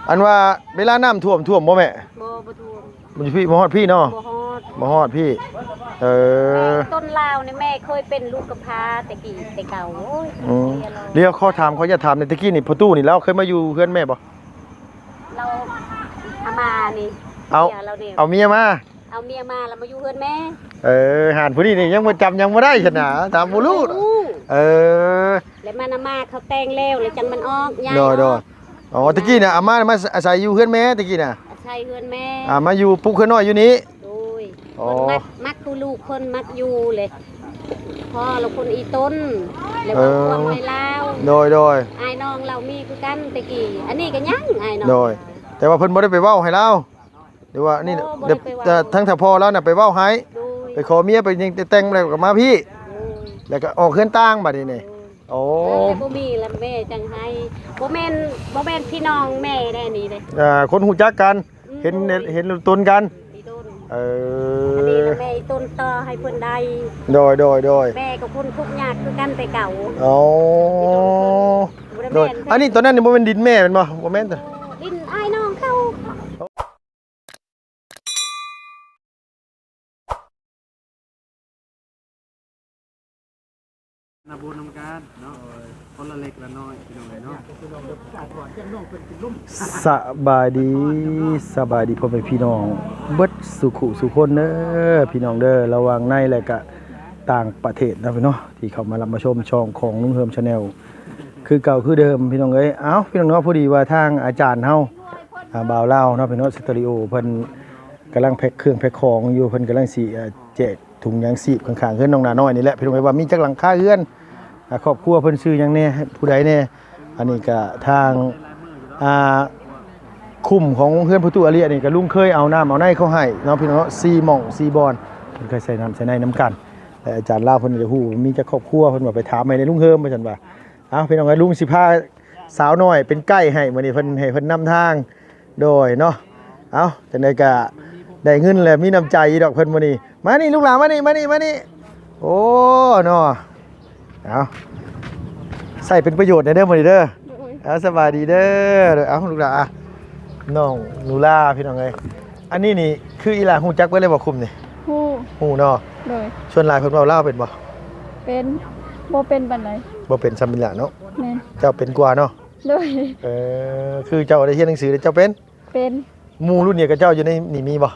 ອັນວ່າເວລານ້ຳຖ້ວມ ຖ້ວມບໍ່ແມ່? ບໍ່ ບໍ່ຖ້ວມ. ມັນຢູ່ພີ້ ບໍ່ຮອດພີ້ເນາະ? ບໍ່ຮອດ ບໍ່ຮອດພີ້. ເອີ ແມ່ ຕົ້ນລາວນີ້ແມ່ເຄີຍເປັນລູກກຳພ້າແຕ່ກີ້ແຕ່ເກົ່າ. ໂອ້ຍ ອືມ ເສຍແລ້ວ. ດຽວຂໍຖາມ ຂໍອະນຸຍາດຖາມແດ່ ແຕ່ກີ້ນີ້ພໍ່ຕູ້ນີ້ລາວເຄີຍມາຢູ່ເຮືອນແມ່ບໍ່? ລາວ ອາມ່ານີ້ ເອົາ ເມຍລາວນີ້ ເອົາເມຍມາ ເອົາເມຍມາແລ້ວມາຢູ່ເຮືອນແມ່. ເອີ ຫັ້ນ ຜູ້ນີ້ນີ້ຍັງບໍ່ຈຳ ຍັງບໍ່ໄດ້ຊັ້ນນະ ຖາມບໍ່ຮູ້. ເອີ ແລ້ວມັນອາມ່າເຂົາແຕ່ງແລ້ວ ແລ້ວຈັ່ງມັນອອກ ຍ້າຍອອກ. ໂດຍໆ. ອໍ ແຕ່ກີ້ນະ ອາມ່າມາອາໄສຢູ່ເຮືອນແມ່ແຕ່ກີ້ນະ. ອາໄສເຮືອນແມ່. ອ່າ ມາຢູ່ປຸກເຮືອນນ້ອຍຢູ່ນີ້. ໂດຍ. ອໍ ເພິ່ນມັກ ມັກຄືລູກເພິ່ນມັກຢູ່ເລີຍ. ພໍ່ລາວຄົນອີຕົນ ແລ້ວເວົ້າ ເອີ ຄວາມໃຫ້ລາວ. ໂດຍໆ. ອ້າຍນ້ອງລາວມີຄືກັນແຕ່ກີ້ ອັນນີ້ກໍຍັງອ້າຍນ້ອງ. ໂດຍ. ແຕ່ວ່າເພິ່ນບໍ່ໄດ້ໄປເວົ້າໃຫ້ລາວ ຫຼືວ່ານີ້ ບໍ່ ບໍ່ໄດ້ໄປເວົ້າ. ແຕ່ທາງຖ້າພໍ່ລາວນະໄປເວົ້າໃຫ້. ໂດຍ. ໄປຂໍເມຍ ໄປຫຍັງ ແຕ່ງແລ້ວກໍມາພີ້. ໂດຍ. ແລ້ວກໍອອກເຮືອນຕ່າງບັດນີ້ນີ້. ໂດຍ. ໂອ້ ແມ່ບໍ່ມີລະແມ່ຈັ່ງໃຫ້. ບໍ່ແມ່ນ ບໍ່ແມ່ນພີ່ນ້ອງແມ່ແດ່ນີ້ເດ້. ອ່າ ຄົນຮູ້ຈັກກັນ. ອືມ ເຫັນ ໂດຍ ເຫັນຕົນກັນ. ອີຕົນ. ເອີ ອັນນີ້ລະແມ່ອີຕົນຕໍ່ໃຫ້ເພິ່ນໄດ້. ໂດຍໆໆ. ແມ່ກໍຄົນທຸກຍາກຄືກັນແຕ່ເກົ່າ. ອໍ ອີຕົນເພິ່ນ ບໍ່ໄດ້ ໂດຍ ແມ່ນ. ອັນນີ້ຕອນນັ້ນນີ້ບໍ່ແມ່ນດິນແມ່ແມ່ນບໍ່? ບໍ່ແມ່ນ ດິນອ້າຍນ້ອງເຂົາ. ນັບບຸນນຳກັນເນາະ ຄົນລະເລັກລະນ້ອຍ ພີ່ນ້ອງເອີຍເນາະ. ສະບາຍດີ ສະບາຍດີພໍ່ແມ່ພີ່ນ້ອງເບິດສູ່ຄູ່ສູ່ຄົນເດີ ພີ່ນ້ອງເດີ ລະຫວ່າງໃນ ແລະກະຕ່າງປະເທດເນາະ ພີ່ນ້ອງ ທີ່ເຂົ້າມາຮັບມາຊົມຊ່ອງຂອງລຸງເຮີມ Channel ຄືເກົ່າຄືເດີມ ພີ່ນ້ອງເອີຍ. ເອົ້າ ພີ່ນ້ອງເນາະ ພໍດີວ່າທາງອາຈານເຮົາ ອ່າ ບ່າວລາວເນາະ ພີ່ນ້ອງ ສະຕູດິໂອ ເພິ່ນກຳລັງແພັກເຄື່ອງແພັກຂອງຢູ່ ເພິ່ນກຳລັງຊິ ເອີ ແຈກ ຖົງຢາງຊີບຂ້າງໆເຮືອນນ້ອງໜ້ານ້ອຍນີ້ແຫຼະ ພີ່ນ້ອງເອີຍ ວ່າມີຈັກຫຼັງຄາເຮືອນ ອ່າ ຄອບຄົວເພິ່ນຊື່ຫຍັງແດ່ ຜູ້ໃດແດ່. ອັນນີ້ກະທາງ ອ່າ ຄຸ້ມຂອງເຮືອນພໍ່ຕູ້ອາລີ ອັນນີ້ກະລຸງເຄີຍເອົານ້ຳເອົາໃນເຂົາໃຫ້ເນາະ ພີ່ນ້ອງເນາະ ສີ່ໝ່ອງສີ່ບ່ອນ ເພິ່ນເຄີຍໃສ່ນ້ຳໃສ່ໃນນຳກັນ. ແລະອາຈານລາວເພິ່ນກະຮູ້ວ່າມີຈັກຄອບຄົວ ເພິ່ນວ່າໄປຖາມໃຫ້ລຸງເຮີມ ວ່າຊັ້ນວ່າ. ເອົ້າ ພີ່ນ້ອງເອີຍ ລຸງຊິພາສາວນ້ອຍເປັນໄກດ໌ໃຫ້ມື້ນີ້ ເພິ່ນ ໃຫ້ເພິ່ນນຳທາງ. ໂດຍເນາະ ເອົ້າ ຈັ່ງໃດກະໄດ້ເງິນແລ້ວມີນ້ຳໃຈອີດອກເພິ່ນມື້ນີ້. ມານີ້ລູກຫຼານ ມານີ້ ມານີ້ ມານີ້. ໂອ້ ເນາະ ເອົາ ໃຊ້ເປັນປະໂຫຍດແດ່ເດີມື້ນີ້ເດີ. ໂດຍ. ເອົາ ສະບາຍດີເດີ. ເອົາ ລູກຫຼານ ນ້ອງນູລາ ພີ່ນ້ອງເອີຍ. ອັນນີ້ນີ້ຄືອີຫຼ້າຮູ້ຈັກເບິດເລີຍບໍ່ ຄຸ້ມນີ້? ຮູ້. ຮູ້ເນາະ. ໂດຍ. ສ່ວນຫຼາຍເພິ່ນເວົ້າລາວເປັນບໍ່? ເປັນ. ບໍ່ເປັນປານໃດ. ບໍ່ເປັນສ່ຳອີຫຼ້າເນາະ. ແມ່ນ. ເຈົ້າເປັນກວ່າເນາະ. ໂດຍ. ເອີ ຄືເຈົ້າໄດ້ຮຽນໜັງສື ເຈົ້າເປັນ? ເປັນ. ໝູ່ລຸ້ນດຽວກັບເຈົ້າຢູ່ໃນນີ້ມີບໍ່?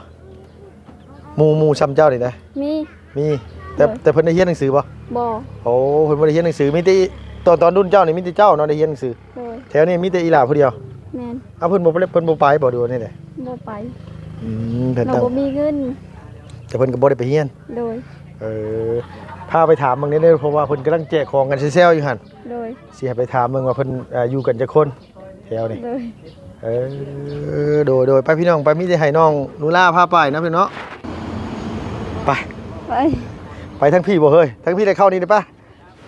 ໝູ່ ໝູ່ສ່ຳເຈົ້ານີ້ນະ? ມີ. ມີ. ແຕ່ ໂດຍ. ແຕ່ເພິ່ນໄດ້ຮຽນໜັງສືບໍ່? ບໍ່. ໂອ້ ເພິ່ນບໍ່ໄດ້ຮຽນໜັງສື ມີແຕ່ ຕອນ ຕອນລຸ້ນເຈົ້ານີ້ມີແຕ່ເຈົ້າເນາະໄດ້ຮຽນໜັງສື. ໂດຍ. ແຖວນີ້ມີແຕ່ອີຫຼ້າຜູ້ດຽວ. ແມ່ນ. ເອົາ ເພິ່ນບໍ່ໄປ ເພິ່ນບໍ່ໄປບໍ່ ຫຼືວ່າແນວໃດ? ບໍ່ໄປ. ອືມ ເພິ່ນ ເຮົາບໍ່ມີເງິນ ແຕ່ເພິ່ນກໍບໍ່ໄດ້ໄປຮຽນ. ໂດຍ. ເອີ ພາໄປຖາມເບິ່ງແດ່ເດີ ເພາະວ່າເພິ່ນກຳລັງແຈກຂອງກັນແຊວໆຢູ່ຫັ້ນ. ໂດຍ. ຊິໃຫ້ໄປຖາມເບິ່ງວ່າເພິ່ນ ອ່າ ຢູ່ກັນຈັກຄົນແຖວນີ້. ໂດຍ. ເອີ ໂດຍໆ ໄປພີ່ນ້ອງ ໄປ ມີແຕ່ໃຫ້ນ້ອງນູລາພາໄປນະພີ່ນ້ອງເນາະ. ໄປ ໄປ ໄປທາງພີ້ບໍ່ເຮີ້ຍ ທາງພີ້ໄດ້ເຂົ້ານີ້ໄດ້ປະ.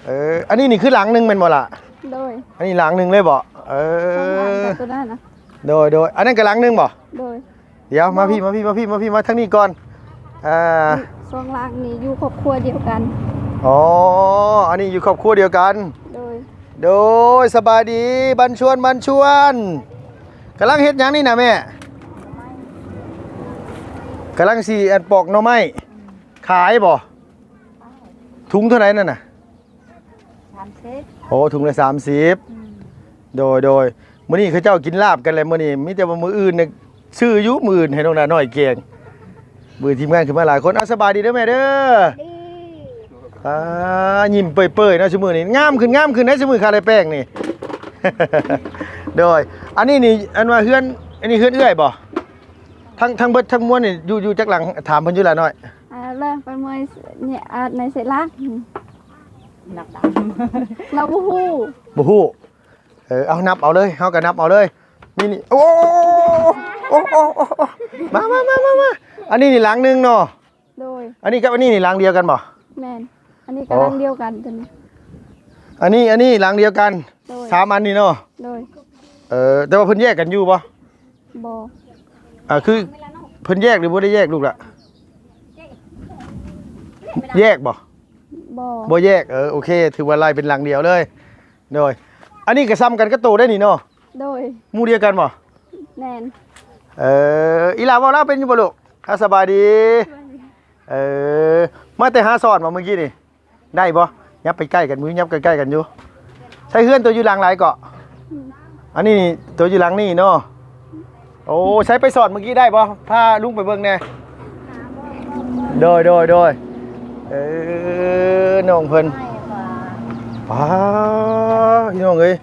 ເອີ ອັນນີ້ນີ້ຄືຫຼັງໜຶ່ງແມ່ນບໍ່ລະ? ໂດຍ. ອັນນີ້ຫຼັງໜຶ່ງເລີຍບໍ່? ເອີ ສອງຫຼັງກັບຕົວນັ້ນນະ. ໂດຍໆ ອັນນັ້ນກໍຫຼັງໜຶ່ງບໍ່? ໂດຍ. ດຽວ ມາພີ້ ມາພີ້ ມາພີ້ ມາພີ້ ມາທາງນີ້ກ່ອນ. ອ່າ ສອງຫຼັງນີ້ຢູ່ຄອບຄົວດຽວກັນ. ອໍ ອັນນີ້ຢູ່ຄອບຄົວດຽວກັນ. ໂດຍ. ໂດຍ ສະບາຍດີ ບັນຊວນ ບັນຊວນ ກຳລັງເຮັດຫຍັງນີ້ນະແມ່? ກຳລັງຊິ ອັນ ປອກໜໍ່ໄມ້. ຂາຍບໍ່? ທຸງເທົ່າໃດນັ້ນນະ? ສາມສິບ. ໂອ້ ທຸງລະສາມສິບ. ອືມ. ໂດຍໆ ມື້ນີ້ເຂົາເຈົ້າກິນລາບກັນແຫຼະ ມື້ນີ້ ມີແຕ່ວ່າມື້ອື່ນນະ ຊື້ຢູ່ ມື້ອື່ນໃຫ້ນ້ອງໜ້ານ້ອຍແກງ. ມື້ທີມງານຂຶ້ນມາຫຼາຍຄົນ. ເອົາ ສະບາຍດີເດີແມ່ເດີ. ອ່າ ຍິ້ມເປີຍໆເນາະ ຊຸມື້ນີ້ງາມຂຶ້ນ ງາມຂຶ້ນໃດ໋ ຊຸມື້ ຄ່າໄດ້ແປ້ງນີ້. ໂດຍ. ອັນນີ້ນີ້ ອັນວ່າເຮືອນ ອັນນີ້ເຮືອນເອື້ອຍບໍ່? ທັງ ທັງເບິດທັງມວນນີ້ ຢູ່ ຢູ່ຈັກຫຼັງ? ຖາມເພິ່ນຢູ່ລະນ້ອຍ. ອ່າ ເລີຍໄປເມື່ອຍ ນີ້ ອາດໃນເສລາກ ນັບຕາມ ລາວບໍ່ຮູ້ ບໍ່ຮູ້. ເອີ ເອົາ ນັບເອົາເລີຍ ເຮົາກໍນັບເອົາເລີຍ. ນີ້ ນີ້ ໂອ້ ໂອ້ ໂອ້ ໂອ້ ໂອ້ ມາ ມາ ມາ ມາ ມາ. ອັນນີ້ນີ້ຫຼັງໜຶ່ງເນາະ. ໂດຍ. ອັນນີ້ກັບອັນນີ້ນີ້ຫຼັງດຽວກັນບໍ່? ແມ່ນ. ອັນນີ້ກໍ ອໍ ຫຼັງດຽວກັນຕົວນີ້. ອັນນີ້ ອັນນີ້ຫຼັງດຽວກັນ. ໂດຍ. ສາມອັນນີ້ເນາະ. ໂດຍ. ເອີ ແຕ່ວ່າເພິ່ນແຍກກັນຢູ່ບໍ່? ບໍ່. ອ່າ ຄືເພິ່ນແຍກ ຫຼື ບໍ່ໄດ້ແຍກ ລູກຫຼະ? ແຍກບໍ່? ບໍ່. ບໍ່ແຍກ. ເອີ ໂອເຄ ຖືວ່າໄລ່ເປັນຫຼັງດຽວເລີຍ. ໂດຍ. ອັນນີ້ກໍສ່ຳກັນກັບໂຕໄດ໋ນີ້ເນາະ. ໂດຍ. ໝູ່ດຽວກັນບໍ່? ແມ່ນ. ເອີ ອີຫຼ້າເວົ້າລາວເປັນຢູ່ບໍ່ລູກ? ອາ ສະບາຍດີ. ເອີ ມາແຕ່ຫາສອນບໍ່ມື້ກີ້ນີ້? ໄດ້ບໍ່? ຫຍັບໄປໃກ້ກັນ ມືຫຍັບໃກ້ໆກັນຢູ່. ໃຊ້ເຮືອນໂຕຢູ່ຫຼັງໃດເກາະ? ອັນນີ້ໂຕຢູ່ຫຼັງນີ້ເນາະ. ໂອ້ ໃຊ້ໄປສອນມື້ກີ້ໄດ້ບໍ່? ພາລຸງໄປເບິ່ງແດ່. ໂດຍ ໂດຍ ໂດຍ. ເອີ ນ້ອງເພິ່ນ ປ້າ ພີ່ນ້ອງເອີຍ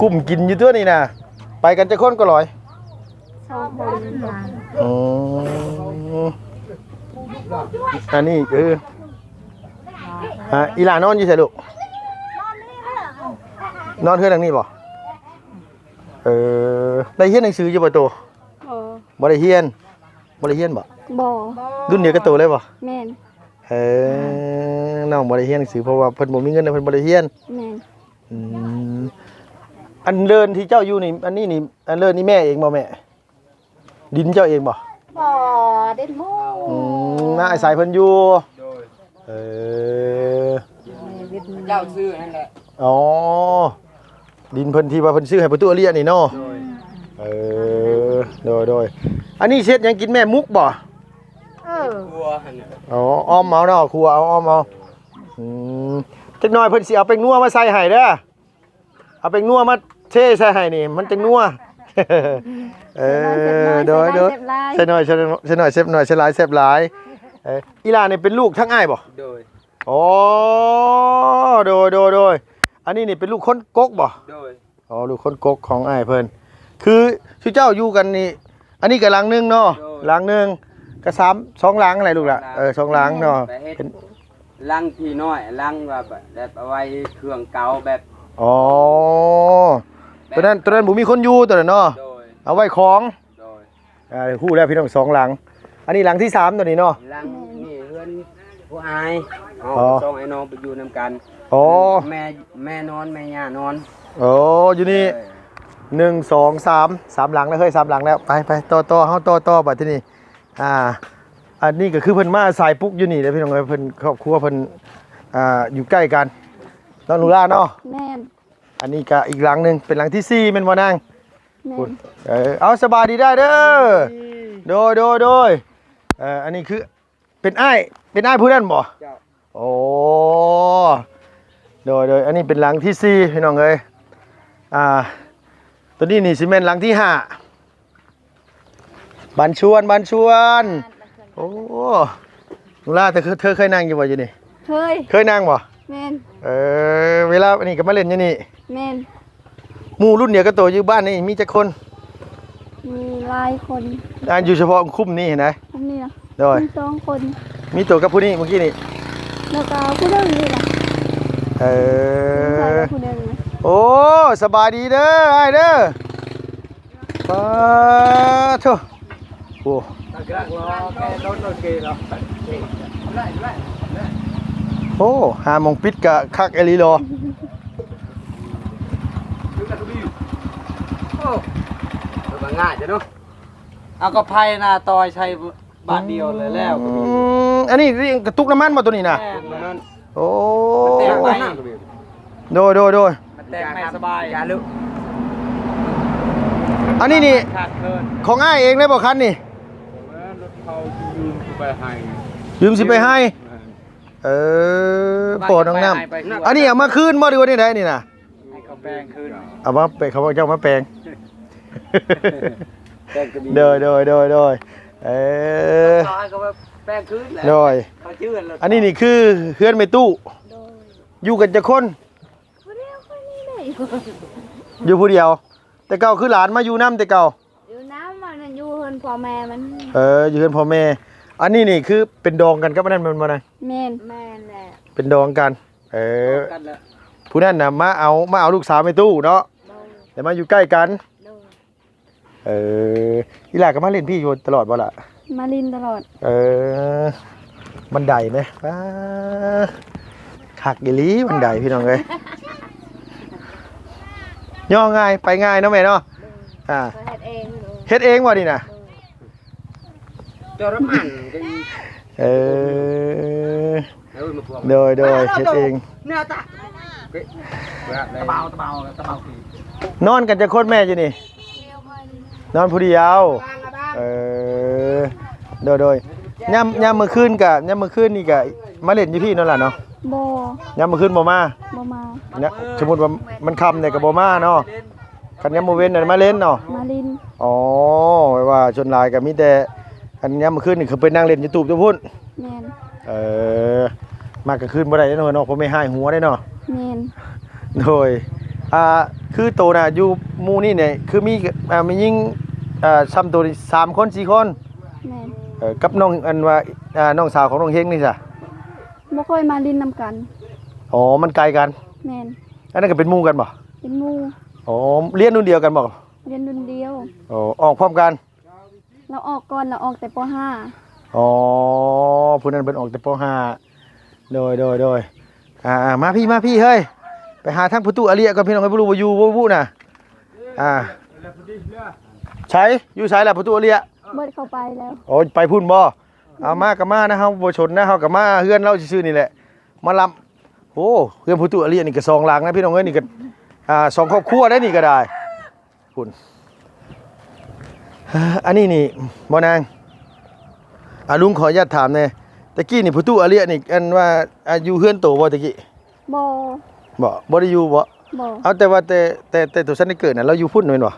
ກຸ້ມກິນຢູ່ຕົວນີ້ນະ. ໄປກັນຈັກຄົນກໍລອຍ? ສອງຄົນ. ອືມ ອັນນີ້ຄື ອ່າ ອີຫຼ້ານອນຢູ່ໃສລູກ? ນອນເຮືອນຫຼັງນີ້ບໍ່? ເອີ ໄດ້ຮຽນໜັງສືຢູ່ບໍ່ໂຕ? ບໍ່ ບໍ່ໄດ້ຮຽນ. ບໍ່ໄດ້ຮຽນບໍ່? ບໍ່. ລຸ້ນດຽວກັບໂຕເລີຍບໍ່? ແມ່ນ. ເອີ ນ້ອງບໍ່ໄດ້ຮຽນໜັງສື ເພາະວ່າເພິ່ນບໍ່ມີເງິນ ເພິ່ນບໍ່ໄດ້ຮຽນ. ແມ່ນ. ອືມ ອັນເລີນທີ່ເຈົ້າຢູ່ນີ້ ອັນນີ້ນີ້ ອັນເລີນນີ້ແມ່ເອງບໍ່ແມ່? ດິນເຈົ້າເອງບໍ່? ບໍ່ ດິນໝູ່. ອືມ ມາອາໄສເພິ່ນຢູ່. ໂດຍ. ເອີ ເຈົ້າຊື້ຫັ້ນແຫຼະ. ອໍ ດິນເພິ່ນທີ່ວ່າເພິ່ນຊື້ໃຫ້ປະຕູອາເລຍນີ້ເນາະ. ໂດຍ. ເອີ ໂດຍ ໂດຍ. ອັນນີ້ເຮັດຫຍັງກິນແມ່? ໝົກບໍ່? ເອີ ຂົ້ວຫັ້ນນະ. ອໍ ອອມເອົາເນາະ ຂົ້ວເອົາ ອອມເອົາ. ອືມ ຈັກໜ່ອຍເພິ່ນຊິເອົາແປ້ງນົວມາໃສ່ໃຫ້ເດີ. ເອົາແປ້ງນົວມາເທໃສ່ໃຫ້ນີ້ ມັນຈັ່ງນົວ. ເອີ ໂດຍ ໂດຍ. ໃສ່ໜ້ອຍ ໃສ່ໜ້ອຍ ໃສ່ໜ້ອຍ ແຊບໜ້ອຍ ໃສ່ຫຼາຍ ແຊບຫຼາຍ. ເອີ ອີຫຼ້ານີ້ເປັນລູກທາງອ້າຍບໍ່? ໂດຍ. ອໍ ໂດຍ ໂດຍ ໂດຍ. ອັນນີ້ນີ້ເປັນລູກຄົນກົກບໍ່? ໂດຍ. ອໍ ລູກຄົນກົກຂອງອ້າຍເພິ່ນ. ຄື ຄືເຈົ້າຢູ່ກັນນີ້ ອັນນີ້ກໍຫຼັງໜຶ່ງເນາະ. ໂດຍ. ຫຼັງໜຶ່ງ ກໍສາມ ສອງຫຼັງຫັ້ນແຫຼະລູກຫຼະ. ສອງຫຼັງ. ເອີ ສອງຫຼັງເນາະ. ເປັນ ຫຼັງທີ່ນ້ອຍ ຫຼັງວ່າແບບເອົາໄວ້ເຄື່ອງເກົ່າແບບ. ອໍ ແບບ ຕອນນັ້ນ ຕອນນັ້ນບໍ່ມີຄົນຢູ່ຕອນນັ້ນເນາະ. ໂດຍ. ເອົາໄວ້ຂອງ. ໂດຍ. ອ່າ ຮູ້ແລ້ວພີ່ນ້ອງ ສອງຫຼັງ. ອັນນີ້ຫຼັງທີສາມຕອນນີ້ເນາະ. ຫຼັງນີ້ເຮືອນຜູ້ອ້າຍເຮົາ. ອໍ ສອງອ້າຍນ້ອງໄປຢູ່ນຳກັນ. ອໍ ແມ່ ແມ່ນອນ ແມ່ຍ່ານອນ. ໂອ້ ຢູ່ນີ້. ໂດຍ. ໜຶ່ງ ສອງ ສາມ ສາມຫຼັງແລ້ວເຮີ້ຍ ສາມຫຼັງແລ້ວ. ໄປ ໄປ ຕໍ່ ຕໍ່ ເຮົາຕໍ່ ຕໍ່ບັດທີນີ້. ອ່າ ອັນນີ້ກໍຄືເພິ່ນມາອາໄສປຸກຢູ່ນີ້ເດ້ພີ່ນ້ອງເອີຍ. ເພິ່ນ ຄອບຄົວເພິ່ນ ອ່າ ຢູ່ໃກ້ກັນເນາະ ລຸງຫຼ້າເນາະ. ແມ່ນ. ອັນນີ້ກໍອີກຫຼັງໜຶ່ງ ເປັນຫຼັງທີສີ່ແມ່ນບໍ່ນາງ? ແມ່ນ. ເອີ ເອົາ ສະບາຍດີໄດ້ເດີ. ໂດຍ ໂດຍ ໂດຍ. ເອີ ອັນນີ້ຄືເປັນອ້າຍ ເປັນອ້າຍຜູ້ນັ້ນບໍ່? ເຈົ້າ. ໂອ້ ໂດຍ ໂດຍ. ອັນນີ້ເປັນຫຼັງທີສີ່ພີ່ນ້ອງເອີຍ. ອ່າ ຕົວນີ້ນີ້ຊິແມ່ນຫຼັງທີຫ້າ. ບ້ານຊວນ ບ້ານຊວນ. ໂອ້ ລຸງຫຼ້າ ເທີ ເທີເຄີຍນັ່ງຢູ່ບໍ່ຢູ່ນີ້? ເຄີຍ. ເຄີຍນັ່ງບໍ່? ແມ່ນ. ເອີ ເວລານີ້ກໍມາຫຼິ້ນຢູ່ນີ້. ແມ່ນ. ໝູ່ລຸ້ນດຽວກັບໂຕຢູ່ບ້ານນີ້ມີຈັກຄົນ? ມີຫຼາຍຄົນ. ອ່າ ຢູ່ສະເພາະຄຸ້ມນີ້ຫັ້ນນະ? ຄຸ້ມນີ້ນະ? ໂດຍ. ມີສອງຄົນ. ມີໂຕກັບຜູ້ນີ້ເມື່ອກີ້ນີ້? ແລ້ວກໍຜູ້ໜຶ່ງນີ້ລະ. ເອີ ຜູ້ໜຶ່ງ. ໂອ້ ສະບາຍດີເດີອ້າຍເດີ. ປາໂທ້ ໂອ້ ໂອ້ ຫາໝ່ອງປິດກະຄັກອີ່ຫຼີເນາະ. ໂອ້ ເຮັດມາງ່າຍເດ້ເນາະ. ເອົາກະໄພນະ ຕ່ອຍໃສ່ ບາດດຽວເລີຍແລ້ວ. ອືມ ອັນນີ້ກະຕຸກນ້ຳມັນບໍ່ໂຕນີ້ນະ? ແມ່ນ. ໂອ້ ມັນແຕກໃໝ່. ໂດຍ ໂດຍ ໂດຍ. ມັນແຕກໃໝ່ສະບາຍ. ອັນນີ້ນີ້ຂາດເຂີນ ຂອງອ້າຍເອງເລີຍບໍ່ຄັນນີ້? ແມ່ນ ລົດເຂົາຢືມຊິໄປໃຫ້ ຢືມຊິໄປໃຫ້. ແມ່ນ. ເອີ ພໍ່ນ້ອງນ້ຳ ອັນນີ້ເອົາມາຄືນບໍ່ ຫຼືວ່າແນວໃດນີ້ນະ? ໃຫ້ເຂົາແປງຄືນ ເອົາມາແປງ ເຂົາເຈົ້າມາແປງ. ແປງກໍມີ. ໂດຍ ໂດຍ ໂດຍ ໂດຍ. ເອີ ເຂົາໃຫ້ເຂົາແປງຄືນແຫຼະ. ໂດຍ. ເຂົາຈື່ແລ້ວ. ອັນນີ້ນີ້ຄືເຮືອນແມ່ຕູ້. ໂດຍ. ຢູ່ກັນຈັກຄົນ? ຜູ້ດຽວ ຂ້ອຍນີ້ແຫຼະ. ຢູ່ຜູ້ດຽວ. ແຕ່ເກົ່າຄືຫຼານມາຢູ່ນຳແຕ່ເກົ່າ? ຢູ່ນຳ ອັນນັ້ນຢູ່ເຮືອນພໍ່ແມ່ມັນ. ເອີ ຢູ່ເຮືອນພໍ່ແມ່. ອັນນີ້ນີ້ຄືເປັນດອງກັນກັບອັນນັ້ນແມ່ນບໍ່ນະ? ແມ່ນ. ແມ່ນແຫຼະ. ເປັນດອງກັນ. ເອີ ດອງກັນແຫຼະ. ຜູ້ນັ້ນນະມາເອົາ ມາເອົາລູກສາວແມ່ຕູ້ເນາະ. ໂດຍ. ແຕ່ມາຢູ່ໃກ້ກັນ. ໂດຍ. ເອີ ອີຫຼ້າກໍມາຫຼິ້ນພີ້ຢູ່ຕະຫຼອດບໍ່ລະ? ມາຫຼິ້ນຕະຫຼອດ. ເອີ ບັນໄດແມະ ປ້າ ຄັກອີ່ຫຼີບັນໄດ ພີ່ນ້ອງເອີຍ. ຍ່ອງງ່າຍ ໄປງ່າຍເນາະແມ່ເນາະ. ໂດຍ. ອ່າ ເຮັດເອງ. ເຮັດເອງບໍ່ນີ້ນະ? ໂດຍ. ເຈົ້າລະໝັ້ນກໍອີ. ເອີ ໂດຍ ໂດຍ ເຮັດເອງ. ນອນກັນຈັກຄົນແມ່ຢູ່ນີ້? ນອນຜູ້ດຽວ. ເອີ ໂດຍໆ ຍາມ ຍາມມື້ຄືນກະ ຍາມມື້ຄືນນີ້ກະມາຫຼິ້ນຢູ່ພີ້ເນາະຫຼານເນາະ? ບໍ່. ຍາມມື້ຄືນບໍ່ມາ? ບໍ່ມາ. ຍາ ສົມມຸດວ່າມັນຄ່ຳແດ່ກະບໍ່ມາເນາະ? ຄັນຍາມມື້ເວັນນັ້ນມາຫຼິ້ນເນາະ? ມາຫຼິ້ນ. ອໍ ແປວ່າສ່ວນຫຼາຍກະມີແຕ່ ອັນຍາມມື້ຄືນນີ້ຄືໄປນັ່ງຫຼິ້ນຢູ່ຕູບຢູ່ພຸ້ນ? ແມ່ນ. ເອີ ມາກາງຄືນບໍ່ໄດ້ເນາະ ເນາະ ພໍ່ແມ່ຮ້າຍຫົວເດ້ເນາະ. ແມ່ນ. ໂດຍ ອ່າ ຄືໂຕນະຢູ່ໝູ່ນີ້ນີ້ ຄືມີ ອ່າ ແມ່ຍິງ ອ່າ ຊ່ຳໂຕນີ້ສາມຄົນ ສີ່ຄົນ? ແມ່ນ. ເອີ ກັບນ້ອງ ອັນວ່າ ອ່າ ນ້ອງສາວຂອງນ້ອງເຮງນີ້ຊະ? ບໍ່ຄ່ອຍມາຫຼິ້ນນຳກັນ. ອໍ ມັນໄກກັນ? ແມ່ນ. ອັນນັ້ນກະເປັນໝູ່ກັນບໍ່? ເປັນໝູ່. ອໍ ຮຽນລຸ້ນດຽວກັນບໍ່? ຮຽນລຸ້ນດຽວ. ອໍ ອອກພ້ອມກັນ? ລາວອອກກ່ອນ ລາວອອກແຕ່ ປໍຫ້າ. ອໍ ຜູ້ນັ້ນເພິ່ນອອກແຕ່ ປໍຫ້າ. ໂດຍ ໂດຍ ໂດຍ ອ່າ ມາພີ້ ມາພີ້ເຮີ້ຍ ໄປຫາທາງພໍ່ຕູ້ອາເລຍກ່ອນ ພີ່ນ້ອງເອີຍ ບໍ່ຮູ້ວ່າຢູ່ບໍ່ບຸນະ. ອ່າ ໃສ ຢູ່ໃສລະພໍ່ຕູ້ອາເລຍ? ເບິດເຂົ້າໄປແລ້ວ. ໂອ້ ໄປພຸ້ນບໍ່? ເອົາ ມາກະມານະ ເຮົາບໍ່ຊົນນະ ເຮົາກະມາເຮືອນລາວຊື່ໆນີ້ແຫຼະ ມາລຳ. ໂອ້ ເຮືອນພໍ່ຕູ້ອາເລຍນີ້ກະສອງຫຼັງນະ ພີ່ນ້ອງເອີຍ ນີ້ກະ ອ່າ ສອງຄອບຄົວໄດ໋ນີ້ກະໄດ້. ພຸ້ນ ອັນນີ້ນີ້ບໍ່ນາງ? ອາ ລຸງຂໍອະນຸຍາດຖາມແດ່ ຕະກີ້ນີ້ພໍ່ຕູ້ອາເລຍນີ້ ອັນວ່າ ອາ ຢູ່ເຮືອນໂຕບໍ່ຕະກີ້? ບໍ່. ບໍ່ ບໍ່ໄດ້ຢູ່ບໍ່? ບໍ່. ເອົາ ແຕ່ວ່າແຕ່ ແຕ່ ແຕ່ໂຕສັນໄດ້ເກີດນະ ລາວຢູ່ພຸ້ນແມ່ນບໍ່?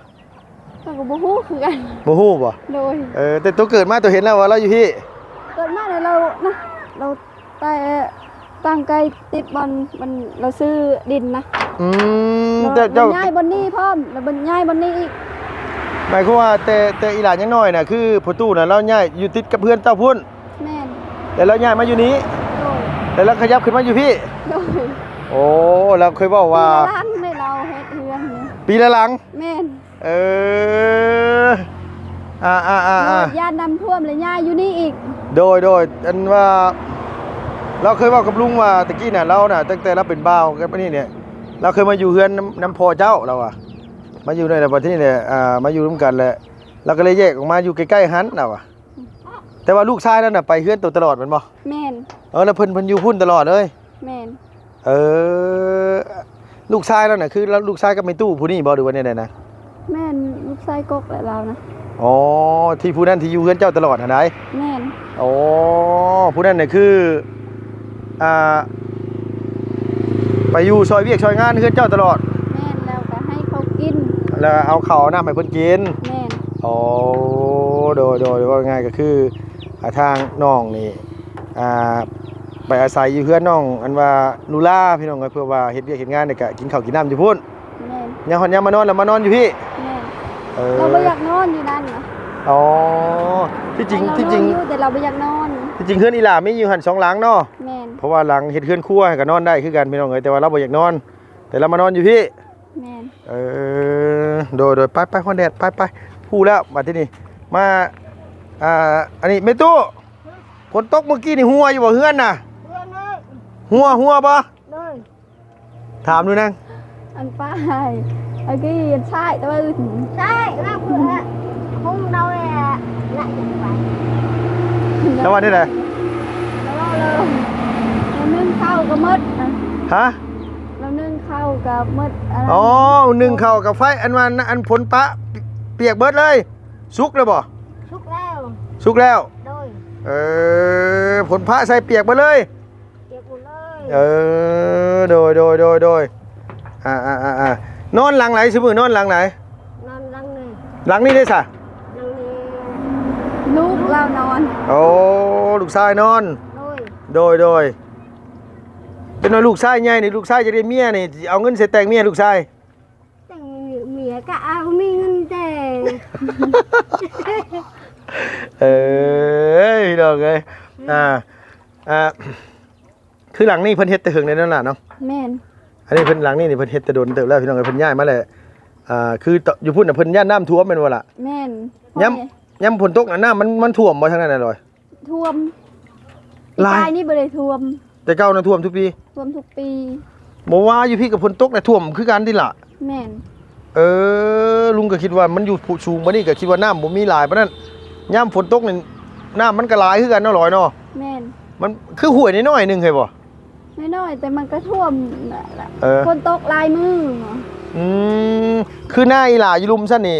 ຂ້ອຍກະບໍ່ຮູ້ຄືກັນ. ບໍ່ຮູ້ບໍ່? ໂດຍ. ເອີ ແຕ່ໂຕເກີດມາໂຕເຫັນແລ້ວວ່າລາວຢູ່ພີ້? ເກີດມາແລ້ວລາວນະ ລາວ ແຕ່ຕັ້ງໃກ້ຕິດບ່ອນ ມັນ ລາວຊື້ດິນນະ. ອືມ ລາວ ເຈົ້າ ລາວຍ້າຍບ່ອນນີ້ພ້ອມ ລາວຍ້າຍບ່ອນນີ້ອີກ. ໝາຍຄວາມວ່າແຕ່ ແຕ່ອີຫຼານຍັງນ້ອຍນະ ຄືພໍ່ຕູ້ນະ ລາວຍ້າຍຢູ່ຕິດກັບເຮືອນເຈົ້າພຸ້ນ? ແມ່ນ. ແລ້ວລາວຍ້າຍມາຢູ່ນີ້? ໂດຍ. ແລ້ວລາວຂະຫຍັບຂຶ້ນມາຢູ່ພີ້? ໂດຍ. ໂອ້ ລາວເຄີຍເວົ້າວ່າ ປີລະຫຼັງເດ້ ລາວເຮັດເຮືອນນີ້ ປີລະຫຼັງ? ແມ່ນ. ເອີ ອ່າໆໆໆ ຢ້ານນ້ຳຖ້ວມແລ້ວຍ້າຍຢູ່ນີ້ອີກ. ໂດຍໆ ອັນວ່າ ລາວເຄີຍເວົ້າກັບລຸງວ່າ ຕະກີ້ນະ ລາວນະ ຕັ້ງແຕ່ລາວເປັນບ່າວກັບອັນນີ້ນີ້ ລາວເຄີຍມາຢູ່ເຮືອນນຳ ນຳພໍ່ເຈົ້າ ລາວວ່າ ມາຢູ່ໃນ ແລ້ວບັດທີນີ້ແຫຼະ ອ່າ ມາຢູ່ນຳກັນແຫຼະ ລາວກະເລີຍແຍກອອກມາຢູ່ໃກ້ໆຫັ້ນ ລາວວ່າ. ແຕ່ວ່າລູກຊາຍລາວນະໄປເຮືອນໂຕຕະຫຼອດແມ່ນບໍ່? ແມ່ນ. ເອີ ແລ້ວເພິ່ນ ເພິ່ນຢູ່ພຸ້ນຕະຫຼອດເລີຍ? ແມ່ນ. ເອີ ລູກຊາຍລາວນະ ຄືລາວ ລູກຊາຍກັບແມ່ຕູ້ຜູ້ນີ້ບໍ່ ຫຼືວ່າແນວໃດນະ? ແມ່ນ ລູກຊາຍກົກແຫຼະລາວນະ. ອໍ ທີ່ຜູ້ນັ້ນທີ່ຢູ່ເຮືອນເຈົ້າຕະຫຼອດຫັ້ນໃດ? ແມ່ນ. ອໍ ຜູ້ນັ້ນນະຄື ອ່າ ໄປຢູ່ຊ່ອຍວຽກຊ່ອຍງານເຮືອນເຈົ້າຕະຫຼອດ? ແມ່ນ. ແລ້ວກະໃຫ້ເຂົາກິນ ແລ້ວເອົາເຂົ້າເອົານ້ຳໃຫ້ເພິ່ນກິນ? ແມ່ນ. ອໍ ໂດຍໆ ເວົ້າງ່າຍກະຄື ອ່າ ທາງນ້ອງນີ້ ອ່າ ໄປອາໄສຢູ່ເຮືອນນ້ອງ ອັນວ່າ ລູລາ ພີ່ນ້ອງເອີຍ ເພື່ອວ່າເຮັດວຽກເຮັດງານ ແລ້ວກະກິນເຂົ້າກິນນ້ຳຢູ່ພຸ້ນ. ແມ່ນ. ຍາມຮອດຍາມມານອນລະມານອນຢູ່ພີ້? ແມ່ນ. ເອີ ລາວບໍ່ຢາກນອນຢູ່ນັ້ນນະ. ອໍ ທີ່ຈິງ ແຕ່ລາວ ທີ່ຈິງ ນອນຢູ່ ແຕ່ລາວບໍ່ຢາກນອນ. ທີ່ຈິງເຮືອນອີຫຼ້າມີຢູ່ຫັ້ນສອງຫຼັງເນາະ? ແມ່ນ. ເພາະວ່າຫຼັງເຮັດເຮືອນຄົວໃຫ້ກະນອນໄດ້ຄືກັນ ພີ່ນ້ອງເອີຍ ແຕ່ວ່າລາວບໍ່ຢາກນອນ ແຕ່ລາວມານອນຢູ່ພີ້. ແມ່ນ. ເອີ ໂດຍໆ ໄປໆ ຮ້ອນແດດ ໄປໆ ຮູ້ແລ້ວ ບາດທີນີ້ ມາ ອ່າ ອັນນີ້ແມ່ຕູ້ ຝົນຕົກມື້ກີ້ນີ້ຮົ່ວຢູ່ບໍ່ເຮືອນນະ? ຮົ່ວເລີຍ. ຮົ່ວ ຮົ່ວບໍ່? ໂດຍ. ຖາມດູນາງ ອັນປ້າໃຫ້ ອັນກີ້ຊາຍ ແຕ່ວ່າຊາຍ ລາວເພື່ອ ຄົງລາວແຫຼະ ລະຈະໄປ ລາວວ່າແນວໃດ? ລາວວ່າລາວ ລາວໜຶ້ງເຂົ້າກະໝົດ ຮະ? ລາວໜຶ້ງເຂົ້າກະໝົດ ອໍ ໜຶ້ງເຂົ້າກະໄຟ ອັນວ່າ ອັນຝົນປະ ປຽກເບິດເລີຍ. ສຸກແລ້ວບໍ່? ສຸກແລ້ວ. ສຸກແລ້ວ? ໂດຍ. ເອີ ຝົນປະໃສ່ປຽກເບິດເລີຍ? ປຽກໝົດເລີຍ. ເອີ ໂດຍໆໆໆ ອ່າໆໆ ນອນຫຼັງໃດຊຸມື້ ນອນຫຼັງໃດ? ນອນຫຼັງນີ້. ຫຼັງນີ້ເດ້ຊະ? ຫຼັງນີ້ ລູກລາວນອນ. ໂອ້ ລູກຊາຍນອນ. ໂດຍ ໂດຍໆ ຈັກໜ່ອຍລູກຊາຍໃຫຍ່ນີ້ ລູກຊາຍຈະໄດ້ເມຍນີ້ ຊິເອົາເງິນໃສແຕ່ງເມຍລູກຊາຍ? ແຕ່ງເມຍກະເອົາ ມີເງິນແຕ່ງ. ເອີຍ ພີ່ນ້ອງເອີຍ ອ່າ ອ່າ ຄືຫຼັງນີ້ເພິ່ນເຮັດແຕ່ເຫິງແລ້ວນັ້ນລະເນາະ? ແມ່ນ. ອັນນີ້ເພິ່ນ ຫຼັງນີ້ນີ້ເພິ່ນເຮັດແຕ່ດົນເຕີບແລ້ວ ພີ່ນ້ອງເອີຍ ເພິ່ນຍ້າຍມາແລ້ວ ອ່າ ຄືຢູ່ພຸ້ນນະ ເພິ່ນຢ້ານນ້ຳຖ້ວມແມ່ນບໍ່ລະ? ແມ່ນ. ຍາມ ຍາມຝົນຕົກນະ ນ້ຳມັນ ມັນຖ້ວມບໍ່ທາງນັ້ນນະລອຍ? ຖ້ວມ. ປີກາຍນີ້ບໍ່ໄດ້ຖ້ວມ. ແຕ່ເກົ່ານະຖ້ວມທຸກປີ? ຖ້ວມທຸກປີ. ບໍ່ວ່າຢູ່ພີ້ກະຝົນຕົກນະຖ້ວມຄືກັນຕິລະ? ແມ່ນ. ເອີ ລຸງກະຄິດວ່າມັນຢູ່ພູສູງ ບາດນີ້ກະຄິດວ່ານ້ຳບໍ່ມີຫຼາຍປານນັ້ນ ຍາມຝົນຕົກນີ້ນ້ຳມັນກະຫຼາຍຄືກັນເນາະລອຍເນາະ? ແມ່ນ. ມັນຄືຫ້ວຍນ້ອຍໆໜຶ່ງເຮີ້ຍບໍ່? ນ້ອຍໆ ແຕ່ມັນກະຖ້ວມ ເອີ ຝົນຕົກຫຼາຍມື້. ອືມ ຄືນາອີຫຼ້າຢູ່ລຸ່ມຊັ້ນນີ້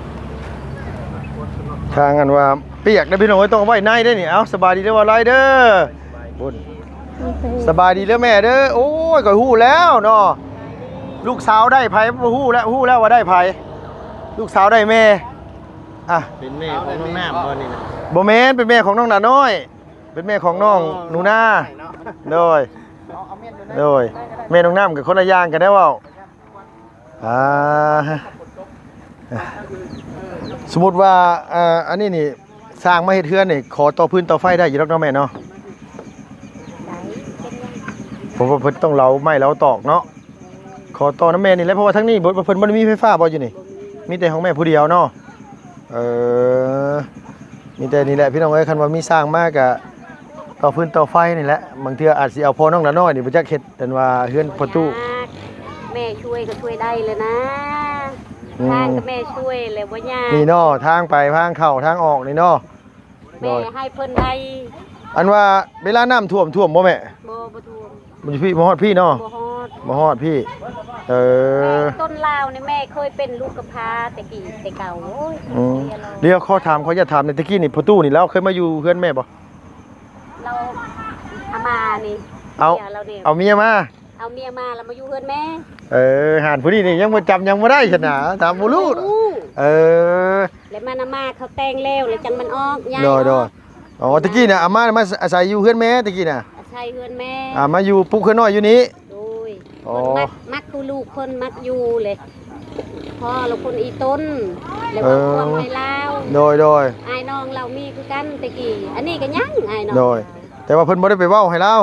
ທາງອັນວ່າປຽກເດ້ພີ່ນ້ອງເອີຍ ຕ້ອງໄວ້ໃນເດ້ນີ້. ເອົ້າ ສະບາຍດີເດີ ວ່າໄລເດີ ບຸນ ສະບາຍດີເດີແມ່ເດີ. ໂອ້ຍ ຂ້ອຍຮູ້ແລ້ວເນາະ ລູກສາວໄດ້ໃຜ ບໍ່ຮູ້ແລ້ວ ຮູ້ແລ້ວວ່າໄດ້ໃຜ ລູກສາວໄດ້ແມ່. ອ່ະ ເປັນແມ່ຂອງນ້ອງນ້ຳບໍ່ນີ້ນະ? ບໍ່ແມ່ນ ເປັນແມ່ຂອງນ້ອງໜານ້ອຍ ເປັນແມ່ຂອງນ້ອງ ອໍ ໜູນາ. ໂດຍ ໂດຍ ແມ່ນ້ອງນ້ຳກັບຄົນລະຢ່າງກັນໄດ້ເວົ້າ. ອ່າ ສົມມຸດວ່າ ເອີ ອັນນີ້ນີ້ ສ້າງມາເຮັດເຮືອນນີ້ ຂໍຕໍ່ຟືນຕໍ່ໄຟໄດ້ຢູ່ດອກເນາະແມ່ເນາະ? ໄດ້ ເປັນຫຍັງ? ເພາະວ່າເພິ່ນຕ້ອງເຫຼົາໄມ້ເຫຼົາຕອກເນາະ. ຂໍຕໍ່ນຳແມ່ນີ້ແຫຼະ ເພາະວ່າທາງນີ້ບໍ່ ເພິ່ນບໍ່ໄດ້ມີໄຟຟ້າບໍ່ຢູ່ນີ້? ບໍ່ມີ ມີແຕ່ຂອງແມ່ຜູ້ດຽວເນາະ. ເອີ ມີແຕ່ນີ້ແຫຼະພີ່ນ້ອງເອີຍ ຄັນວ່າມີສ້າງມາກະຕໍ່ຟືນຕໍ່ໄຟນີ້ແຫຼະ ບາງເທື່ອອາດຊິເອົາພໍ່ນ້ອງໜານ້ອຍນີ້ໄປຈັກເຮັດ ອັນວ່າເຮືອນພໍ່ຕູ້. ຍາກ ແມ່ຊ່ວຍກໍຊ່ວຍໄດ້ແຫຼະນະ ອືມ ທາງກໍແມ່ຊ່ວຍແຫຼະ ບໍ່ຍາກ. ນີ້ເນາະ ທາງໄປ ທາງເຂົ້າ ທາງອອກນີ້ເນາະ. ແມ່ ໂດຍ ໃຫ້ເພິ່ນໄດ້. ອັນວ່າເວລານ້ຳຖ້ວມ ຖ້ວມບໍ່ແມ່? ບໍ່ ບໍ່ຖ້ວມ. ມັນຢູ່ພີ້ ບໍ່ຮອດພີ້ເນາະ? ບໍ່ຮອດ ບໍ່ຮອດພີ້. ເອີ ແມ່ ຕົ້ນລາວນີ້ແມ່ເຄີຍເປັນລູກກຳພ້າແຕ່ກີ້ແຕ່ເກົ່າ. ໂອ້ຍ ອືມ ເລີຍເນາະ. ດຽວຂໍຖາມ ຂໍອະນຸຍາດຖາມແດ່ ແຕ່ກີ້ນີ້ພໍ່ຕູ້ນີ້ລາວເຄີຍມາຢູ່ເຮືອນແມ່ບໍ່? ລາວເອົາມານີ້ ເອົາ ເມຍລາວນີ້ ເອົາເມຍມາ ເອົາເມຍມາແລ້ວມາຢູ່ເຮືອນແມ່. ເອີ ຫານຜູ້ນີ້ນີ້ຍັງບໍ່ຈຳຫຍັງບໍ່ໄດ້ຊັ້ນນະ ຖາມບໍ່ຮູ້. ບໍ່ຮູ້. ເອີ ແລ້ວມານຳມາເຂົາແຕ່ງແລ້ວ ແລ້ວຈັ່ງມັນອອກ ຍ້າຍອອກ. ໂດຍ ໂດຍ. ອໍ ແຕ່ກີ້ນະ ອາມ່າມາອາໄສຢູ່ເຮືອນແມ່ ແຕ່ກີ້ນະ ອາໄສເຮືອນແມ່. ອ່າ ມາຢູ່ປຸກເຮືອນນ້ອຍຢູ່ນີ້. ໂດຍ. ອໍ ເພິ່ນມັກ ມັກຄືລູກເພິ່ນ ມັກຢູ່ເລີຍ ພໍ່ລາວຄົນອີຕົນ ແລ້ວເວົ້າ ເອີ ຄວາມໃຫ້ລາວ. ໂດຍ ໂດຍ. ອ້າຍນ້ອງລາວມີຄືກັນແຕ່ກີ້ ອັນນີ້ກໍຍັງອ້າຍນ້ອງ. ໂດຍ. ແຕ່ວ່າເພິ່ນບໍ່ໄດ້ໄປເວົ້າໃຫ້ລາວ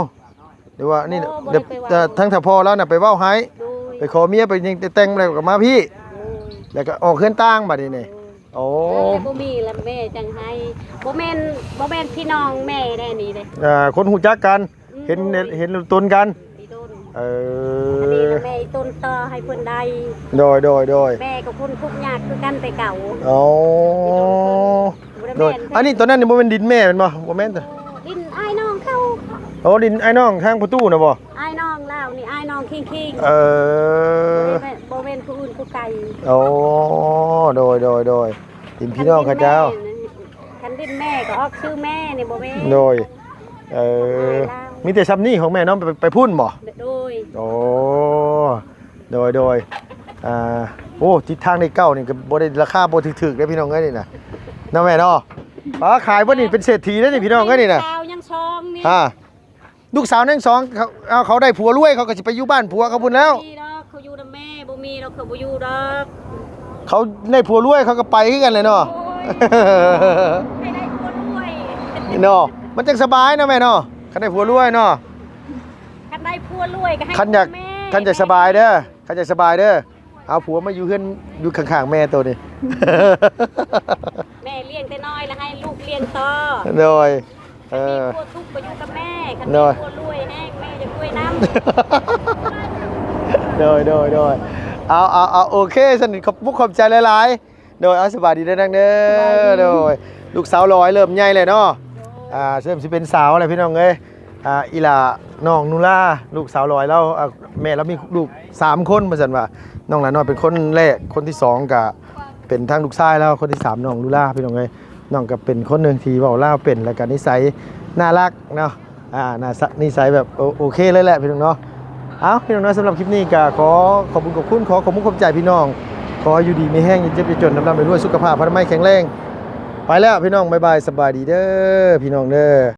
ຫຼືວ່ານີ້ ບໍ່ ບໍ່ໄດ້ໄປເວົ້າ. ແຕ່ທາງຖ້າພໍ່ລາວນະໄປເວົ້າໃຫ້. ໂດຍ. ໄປຂໍເມຍ ໄປຫຍັງ ແຕ່ແຕ່ງແລ້ວກໍມາພີ້. ໂດຍ. ແລ້ວກໍອອກເຮືອນຕ່າງບັດນີ້ນີ້. ໂດຍ. ອໍ ເອີ ແຕ່ບໍ່ມີລະແມ່ຈັ່ງໃຫ້. ບໍ່ແມ່ນ ບໍ່ແມ່ນພີ່ນ້ອງແມ່ແດ່ນີ້ເດ້. ອ່າ ຄົນຮູ້ຈັກກັນ. ອືມ ເຫັນ ໂດຍ ເຫັນຕົນກັນ. ອີຕົນ. ເອີ ອັນນີ້ລະແມ່ອີຕົນຕໍ່ໃຫ້ເພິ່ນໄດ້. ໂດຍ ໂດຍ ໂດຍ. ແມ່ກໍຄົນທຸກຍາກຄືກັນແຕ່ເກົ່າ. ອໍ ອີຕົນເພິ່ນ ບໍ່ໄດ້ ໂດຍ ແມ່ນ. ອັນນີ້ຕອນນັ້ນນີ້ບໍ່ແມ່ນດິນແມ່ແມ່ນບໍ່? ບໍ່ແມ່ນ ດິນອ້າຍນ້ອງເຂົາ. ໂອ້ ດິນອ້າຍນ້ອງທາງພໍ່ຕູ້ນະບໍ່? ອ້າຍນ້ອງລາວນີ້ ອ້າຍນ້ອງຄີງໆ. ເອີ ບໍ່ແມ່ນ ບໍ່ແມ່ນຜູ້ອື່ນຜູ້ໄກ. ໂອ້ ໂດຍ ໂດຍ ໂດຍ. ດິນພີ່ນ້ອງເຂົາເຈົ້າ. ຄັນດິນແມ່ ຄັນດິນແມ່ກໍອອກຊື່ແມ່ນີ້ບໍ່ແມ່ນ. ໂດຍ. ເອີ ຂອງອ້າຍລາວ. ມີແຕ່ຊ່ຳນີ້ຂອງແມ່ເນາະ ໄປ ໄປພຸ້ນບໍ່? ໂດຍ. ໂອ້ ໂດຍ ໂດຍ. ອ່າ ໂອ້ ທິດທາງເລກເກົ້ານີ້ກໍບໍ່ໄດ້ ລາຄາບໍ່ຖືກໆເດ້ພີ່ນ້ອງເອີຍນີ້ນະ ເນາະແມ່ເນາະ. ປ້າ ຂາຍເບິດນີ້ເປັນເສດຖີເດ້ນີ້ພີ່ນ້ອງເອີຍນີ້ນະ. ສາວຍັງຊອງນີ້ ຮະ ລູກສາວທັງສອງ ເຂົາ ເຂົາໄດ້ຜົວລວຍ ເຂົາກໍຊິໄປຢູ່ບ້ານຜົວເຂົາພຸ້ນແລ້ວ. ບໍ່ມີດອກ ເຂົາຢູ່ນຳແມ່ ບໍ່ມີດອກ ເຂົາບໍ່ຢູ່ດອກ. ເຂົາໄດ້ຜົວລວຍ ເຂົາກໍໄປຄືກັນແຫຼະເນາະ. ໂອ້ຍ ໃຫ້ໄດ້ຜົວລວຍເນາະ ມັນຈັ່ງສະບາຍເນາະແມ່ເນາະ ຄັນໄດ້ຜົວລວຍເນາະ. ຄັນໄດ້ຜົວລວຍກໍໃຫ້ ຄັນຢາກ ແມ່ ຄັນຢາກສະບາຍເດີ ຄັນຢາກສະບາຍເດີ ເອົາຜົວມາຢູ່ເຮືອນ ຢູ່ຂ້າງໆແມ່ໂຕນີ້. ແມ່ລ້ຽງແຕ່ນ້ອຍ ແລ້ວໃຫ້ລູກລ້ຽງຕໍ່. ໂດຍ. ເອີ ຄັນມີຜົວທຸກກໍຢູ່ກັບແມ່ ຄັນ ໂດຍ ມີຜົວລວຍແຮງ ແມ່ຈະລວຍນຳ. ໂດຍ ໂດຍ ໂດຍ. ເອົາ ເອົາ ເອົາ ໂອເຄ ຊັ້ນຂອບມຸກຂອບໃຈຫຼາຍໆ. ໂດຍ ເອົາ ສະບາຍດີເດີນາງເດີ. ສະບາຍດີ. ໂດຍ ລູກສາວຫຼອຍເລີ່ມໃຫຍ່ແລ້ວເນາະ. ໂດຍ. ອ່າ ເລີ່ມຊິເປັນສາວແລ້ວພີ່ນ້ອງເອີຍ. ອ່າ ອີ່ຫຼ້ານ້ອງນູລາ ລູກສາວຫຼອຍລາວ ອ່າ ແມ່ລາວມີລູກສາມຄົນວ່າຊັ້ນວ່າ ນ້ອງຫຼ້ານ້ອຍເປັນຄົນແລກ ຄົນທີສອງກະ ເປັນທາງລູກຊາຍລາວ ຄົນທີສາມ ນ້ອງລູລາ ພີ່ນ້ອງເອີຍ. ນ້ອງກໍເປັນຄົນໜຶ່ງທີ່ເວົ້າລາວເປັນ ແລ້ວກໍນິໄສໜ້າຮັກເນາະ ອ່າ ໜ້າສະ ນິໄສແບບໂອ ໂອເຄເລີຍແຫຼະ ພີ່ນ້ອງເນາະ. ເອົ້າ ພີ່ນ້ອງເນາະ ສຳລັບຄລິບນີ້ກໍຂໍຂອບຄຸນຂອບຄຸນ ຂໍຂອບຄຸນຂອບໃຈພີ່ນ້ອງ ຂໍຢູ່ດີມີແຮງ ຢ່າເຈັບຢ່າຈົນ ລ່ຳໆລວຍໆ ສຸຂະພາບພະນາໄມແຂງແຮງ. ໄປແລ້ວພີ່ນ້ອງ ບາຍບາຍ ສະບາຍດີເດີ ພີ່ນ້ອງເດີ.